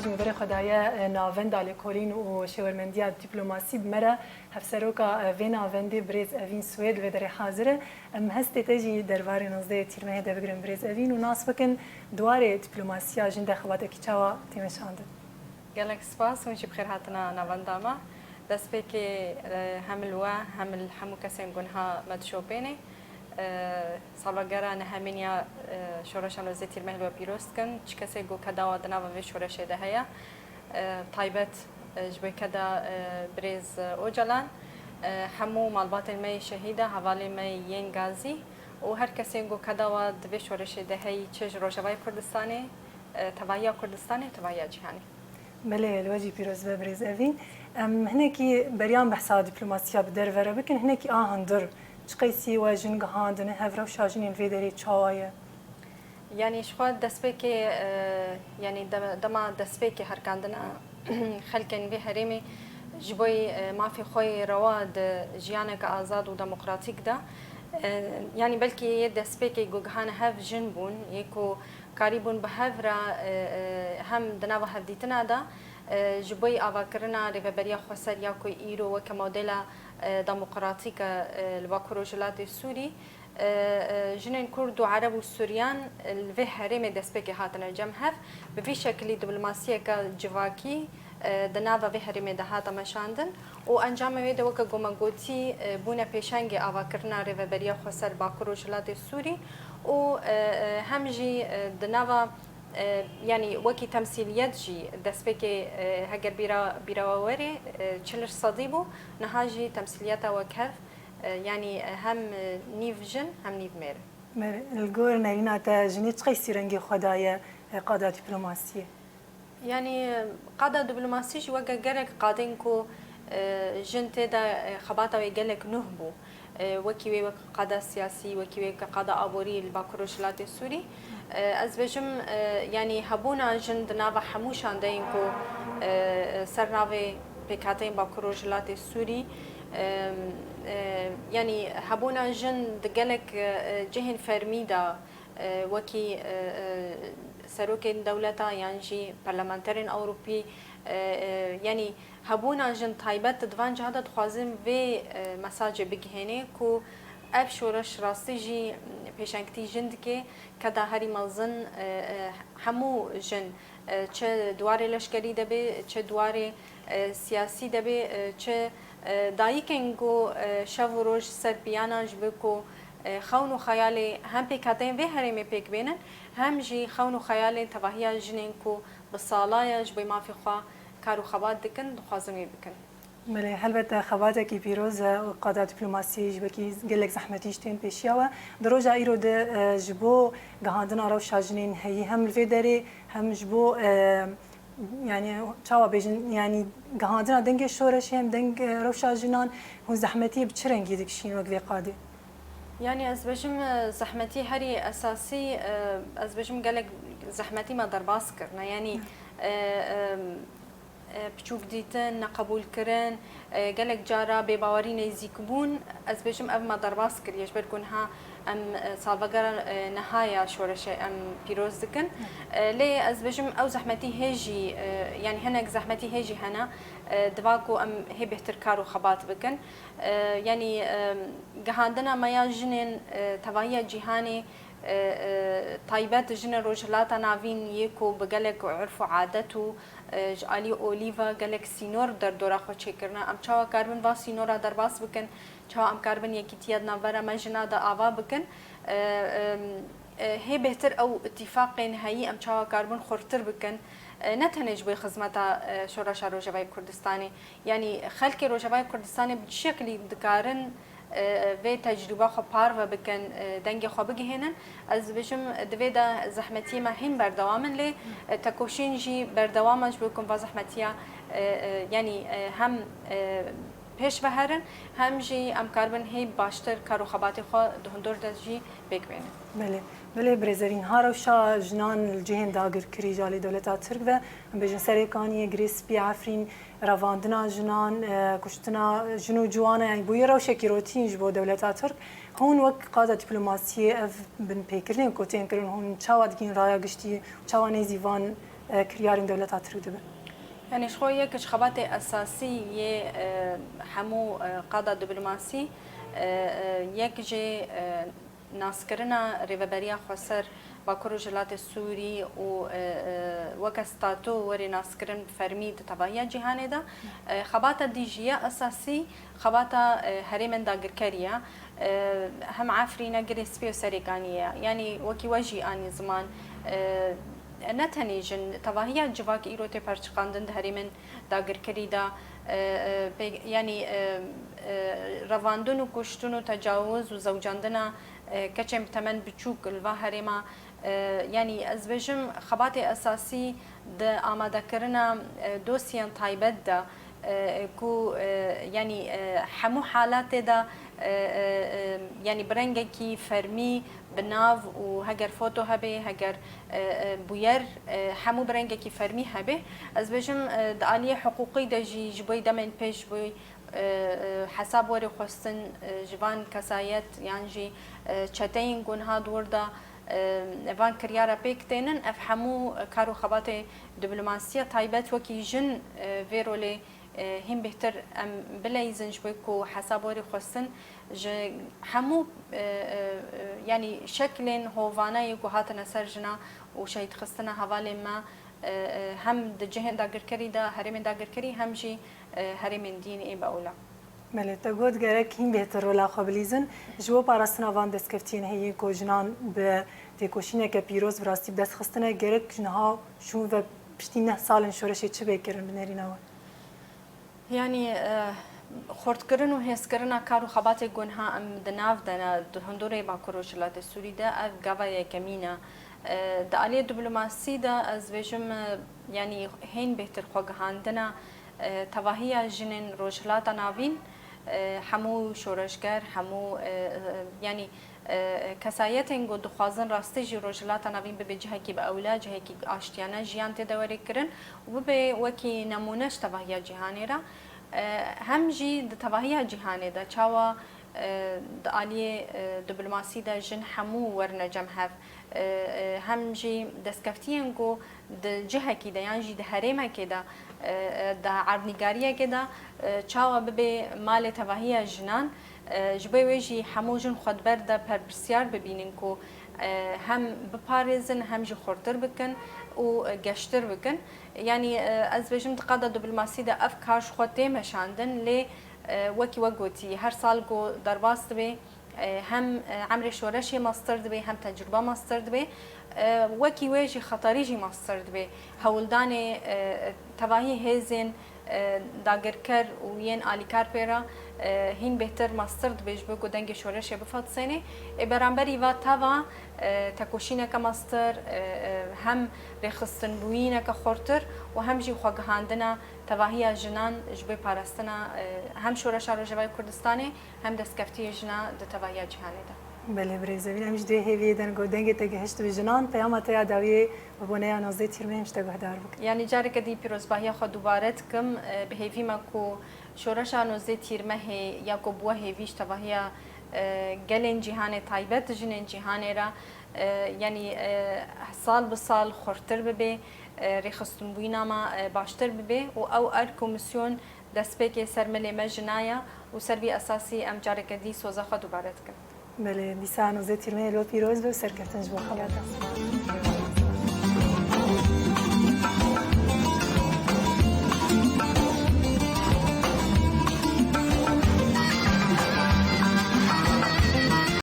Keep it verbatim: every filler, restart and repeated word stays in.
Ji min berê xwe daye, e, navenda lêkolîn û şêwermendiya dîplomasî bi me re hevseroka, e, vê navendê birêz Evîn Swêd li vê derê hazir e. Em hestê te jî derbarê nozdehê Tîrmehê de bigirin birêz Evîn û nas bikin di warê dîplomasiya jin de xebatekî çawa tê meşandin. Gelek spas, hûn jî bi xêr hatina navenda me. Destpêkê, e, hem li we hem li hemû kesên ku niha me dişopêne, e, salvegera nehemîn ya, e, şoreşa nozdehê Tîrmehê li we pîroz dikin. Çi kesê ku keda we di nava vê şoreşê de heye, e, taybet, e, ji bo keda, e, birêz, e, Ocalan, e, hemû malbatên me yê şehîda, hevalên me yên gazî û her kesên ku keda we di vê şoreşê de heyî, çi ji Rojavayê Kurdistanê, e, tevahiya Kurdistanê, tevahiya cîhanê. Belê, li we jî pîroz be birêz Evîn. Em hinekî beriya em behsa dîplomasiya bi derve re bikin, hinekî a hundir, çi qeysî we jin gihandine hev, rewşa jinên vê derê çawa ye? Yanî ji xwe destpêkê, e, yanî dem-, dema destpêkê herkandina xelkên vê herêmê ji bo, e, mafê xwe yê rewa di jiyaneke azad û demokratîk de, e, yanî belkî yê destpêkê ku gihane hev jin bûn, yê ku karîbûn bi hev re, e, e, hem di nava hevdîtina de, e, ji bo avakirina Rêveberiya Xweser ya ku îro weke modela, e, demokratîk e, e, li Bakur Rojhilatê Sûrî, e, e, jinên Kurd û Ereb û Suryan, e, li vê herêmê destpêkê hatine cem hev, bi vî şekilî diplomasiyeke civakî, e, di nava vê herêmê de hate meşandin û encamê wê de weke ku me gotî, e, bûne pêşengê avakirina Rêveberiya Xweser Bakur Rojhilatê Sûrî û, e, e, hem jî, e, di nava, e, yanî wekî temsîliyet jî destpêkê, e, heger bîra, bîra we werê, e, çil sedî bû, niha jî temsîliyeta wekhev, e, yanî hem, e, nîv jin hem nîv mêr e. Belê, li gor nerîna te jinê çi qeysî rengê xwe daye, e, qada dîplomasiyê? Yanî, qada diplomasî jî weke gelek qadên ku, e, jin tê de, e, xebata wê gelek nuh bû. E, wekî wê wek qada siyasî, wekî wê wek qada aborî li Bakur Rojhilatê Sûrî. E, ez bêjim, e, yanî hebûna jin di nava hemû şandeyên ku, e, ser navê pêkhateyên Bakur Rojhilatê Sûrî, e, e, yanî hebûna jin di gelek, e, cihên fermî de, e, wekî, e, e, serokên dewleta yan jî parlamenterên Ewropî, e, e, yanî hebûna jin taybet di van ciha de dixwazin vê, e, mesajê bigihênê ku ev şoreş rastî jî pêşengtî jin dike, keda herî mezin, e, e, hemû jin, e, çi di warê leşkerî de be, çi di warê, e, siyasî de be, e, çi, e, dayikên ku, e, şev û roj ser piyanan ji bo ku, e, xewn û xeyalê hem pêkhateyên vê herêmê pêk bênin, hem jî xewn û xeyalên tevahiya jinên ku bi sala ye ji bo mafê xwe kar û xebat dikin, dixwazin wê bikin. Belê, helbet xebatekî pîroz e û qada dîplomasiyê ji wekî gelek zehmetî ji tên pêşiya we. Di roja îro de, e, ji bo gihandina rewşa jinên heyî hem li vê derê hem ji bo, e, yanî çawa bêjin, yanî gihandina dengê şoreşê hem deng, e, rewşa jinan, hûn zehmetiyê bi çi rengî dikişîn wek vê qadê? Yanî ez bêjim, e, zehmetî herî esasî, e, ez bêjim gelek zehmetî me derbas kirine. Yanî, e, e, e, piçûk dîtin, neqebûlkirin, e, gelek cara bêbawerî nêzîkbûn, ez bêjim ev me derbas kiriye, ji ber ku niha em, e, salvegera, e, niha ya şoreşê em pîroz dikin. E, lê ez bêjim ew zehmetî hê jî, e, yanî hinek zehmetî hê jî hene, e, diva ku em hê bêhtir kar û xebat bikin. E, yanî, e, gihandina me ya jinên, e, tevahiya cîhanê, e, e, taybet jinên Rojhilata Navîn yê ku bi gelek urf û adet û, e, ji alî olî ve gelek sînor derdora xwe çêkirine. Em çawa karibin va sînora derbas bikin? Çawa em karibin yekîtiya di navbera me jina de ava bikin? E, e, e, hê bêhtir ew îtîfaqên heyî em çawa karibin xurtir bikin? E, ne tenê ji bo xizmeta, e, şoreşa Rojavayê Kurdistanê. Yanî xelkê Rojavayê Kurdistanê bi çi şeklî dikarin, e, vê tecrûba xwe parve bikin, e, dengê xwe bigihênin. Ez dibêjim, di vê de zehmetiyê me hîn berdewam in, lê, e, tekoşîn jî berdewam e ji bo ku em va zehmetiya, e, e, yanî, e, hem, e, pêş ve herin, hem jî em karibin hê baştir kar û xebatê xwe di hundir de jî pêk bênin. Belê, belê birêz Evîn, ha rewşa jinan li cihên dagirkirî ji alî dewleta Tirk ve, em bêjin Serê Kaniyê, Girê Spî, Efrîn, revandina jinan, e, kuştina jin û ciwana, yanî bûye rewşekî rotîn ji bo dewleta Tirk. Hûn wek qada dîplomasiyê ev binpêkirinên ku tên kirin, hûn çawa digihîn raya giştî, çawa nêzî van e, kiryarên dewleta Tirk dibin. Yanî ji xwe yek ji xebatê esasî yê e, hemû e, qada diplomasî e, e, yek jê e, naskirina Rêveberiya Xweser Bakur û Rojhilatê Sûrî û e, e, weke stato were naskirin bi fermî di tevahiya cîhanê de. E, xebata dî jî ya esasî xebata e, herêmên dagirkerî ye. E, hem Efrîn e, Girê Spî û Serêkaniyê ye. Yanî wekî we jî anî ziman, e, ne tenê jin, tevahiya civak îro tê perçiqandin di herêmên dagirkerî de, e, e, pê- yanî e, e, revandin û kuştin û tecawuz û zewcandina e, keçên bi temen biçûk li va herêma, e, yanî ez bêjim xebatê esasî di amadekirina e, dosyeyan taybet de e, ku e, yanî e, hemû halatê de e, e, e, yanî bi rengekî fermî bi nav û heger foto hebe, heger e, e, bûyer, e, hemû bi rengekî fermî hebe. Ez bêjim e, di aliyê hiqûqî de jî ji bo demên pêş ji bo e, e, hesab were xwestin e, ji van kesayet yan jî e, çeteyên ku niha di wir de e, van kiryara pêk tênin, ev hemû kar û xebatê diplomasî ye. Taybet wekî jin e, vê rolê e, hîn bêhtir em bileyzin ji bo ku hesab were xwestin ji hemû e, e, e, yanî şeklên hovane yê ku hatine ser jina û şehîdxistina hevalên me e, e, hem di cihên dagirkerî de, herêmên dagirkerî hem jî e, herêmên dîn ê bi ewla. Belê, te got gerek hîn bêhtir rola xwe bilîzin. Ji bo parastina van destkeftiyên heyî ku jinan bi têkoşîneke pîroz bi rastî bi dest xistine, gerek ji niha şûn ve piştî neh salên şoreşê çi bê kirin bi nerîna we? Yanî e, xurtkirin û hêzkirina kar û xebatê ku niha em di nav de ne, di hundirê Bakur Rojhilatê Sûrî de ev gava yekemîn e. E, di aliyê diplomasî de ez bêjim e, yanî hên bêhtir xwegihandina e, tevahiya jinên Rojhilata Navîn, e, hemû şoreşger, hemû e, e, yanî e, kesayetên ku dixwazin rastî jî Rojhilata Navîn bibe cihekî bi ewla, cihekî aştiyane jiyan tê de were kirin û bibe wekî nemûne ji tevahiya cîhanê re. E, hem jî di tevahiya cîhanê de çawa e, di aliyê e, diplomasî de jin hemû werine cem hev, e, e, hem jî destkeftiyên ku di cihekî de yan jî di herêmekê de, e, e, di erdnîgariyekê de e, çawa bibe malê tevahiya jinan, e, ji bo wê jî hemû jin xwe di ber de berpirsiyar bibînin ku e, hem biparêzin hem jî xurtir bikin û e, geştir bikin. Yanî e, ez bêjim di qada diplomasî de ev kar ji xwe tê meşandin, lê e, wekî we gotî, her sal ku derbas dibe, e, hem e, emrê şoreşê mestir dibe, hem tecrûba mestir dibe. E, wekî wê jî xeterî jî mestir dibe. Hewldanê e, tevahî hêzên e, dagirker û yên alîkar pê re e, hîn bêhtir mestir dibe ji bo ku dengê şoreşê bifetisênê. Ê beramberî va teva e, tekoşîneke mestir, e, e, hem rêxistinbûyîneke xurtir û hem jî xwegihandina tevahiya jinan ji bo parastina e, hem Şoreşa Rojavayê Kurdistanê hem destkeftiyê jina di tevahiya cîhanê de. Belê birêz Evîn, em jî di wê hêviyê de ne ku dengê te gihişt bi jinan, peyama te ya dawiyê bi boneya nozdeh Tîrmehê em ji te guhdar bikin. Yanî careke dî pîrozbahiya xwe dubare dikim. E, bi hêvî me ku Şoreşa nozdeh Tîrmehê ya ku bûye hêvî ji tevahiya e, gelên cîhanê taybet jinên cîhanê re e, yanî e, sal bi sal xurtir bibe, e, rêxistinbûyîna me e, baştir bibe û ew erk û misyon destpêkê ser milê me jina ye û ser vî esasî em careke dî soza xwe dubare dikin. Belê, dîsa nozdeh Tîrmehê li we pîroz be û serkeftin ji bo xebata.